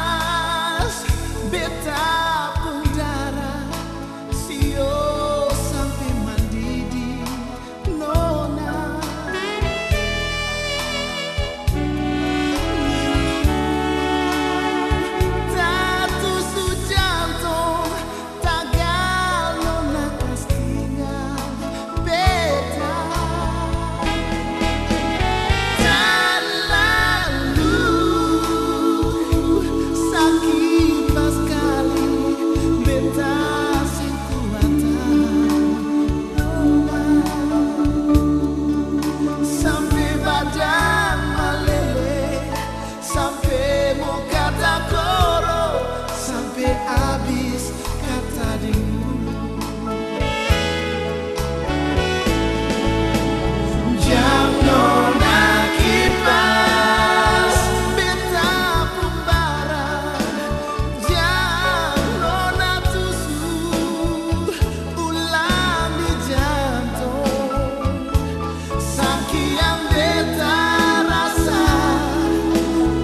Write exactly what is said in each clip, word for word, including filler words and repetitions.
Panas beta pung dara, sio sampe mandidi. Nona, tatusu jantong, tagal nona kas tinggal beta. Talalu saki paskali beta seng kuat tahan. Sampe badan malele, sampe muka takoro, sampe abis kata deng bulu. Jang nona kipas beta pung bara, jang nona tusu ulang di jantong. Saki yang beta rasa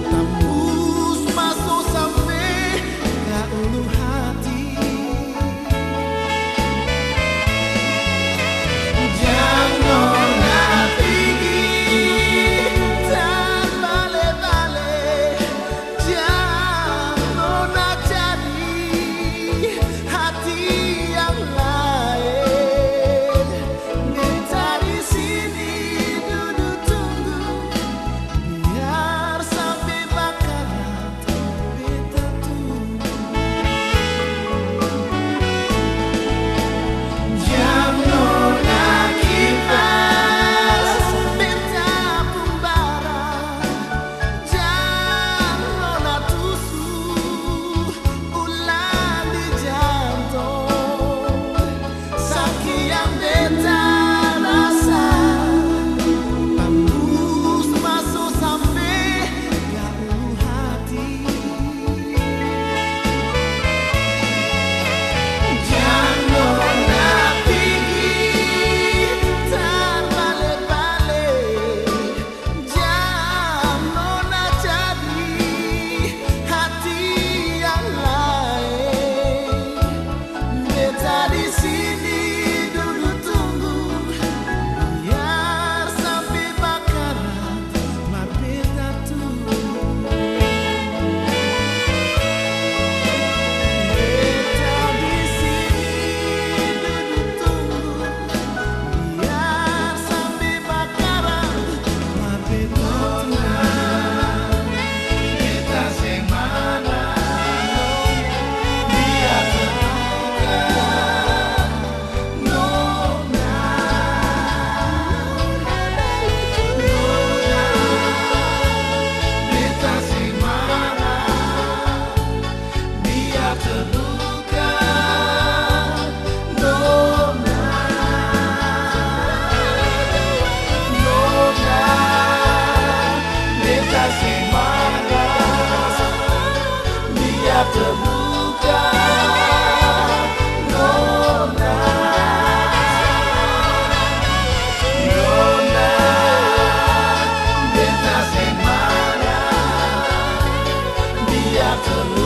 tambus maso sampe ka ulu hati. Jang nona pigi tabale-bale, jang nona cari hati yang laen. Beta di sini dudu tunggu, biar sampe bakarat beta tunggu. Jang nona kipas beta pung bara, jang nona tusu ulang di jantong. Saki yang beta rasa tambus maso sampe ka ulu hati. Jang nona pigi tabale-bale, jang nona cari hati yang laen. Beta di sini dudu tunggu, biar sampe bakarat mar beta tunggu. Beta di sini dudu tunggu, biar sampe bakarat mar beta tunggu. Beta seng marah, biar terluka. Nona, nona, beta seng marah, biar terluka. Nona, nona, beta seng marah, biar terluka. Nona, nona, beta seng marah, biar terluka.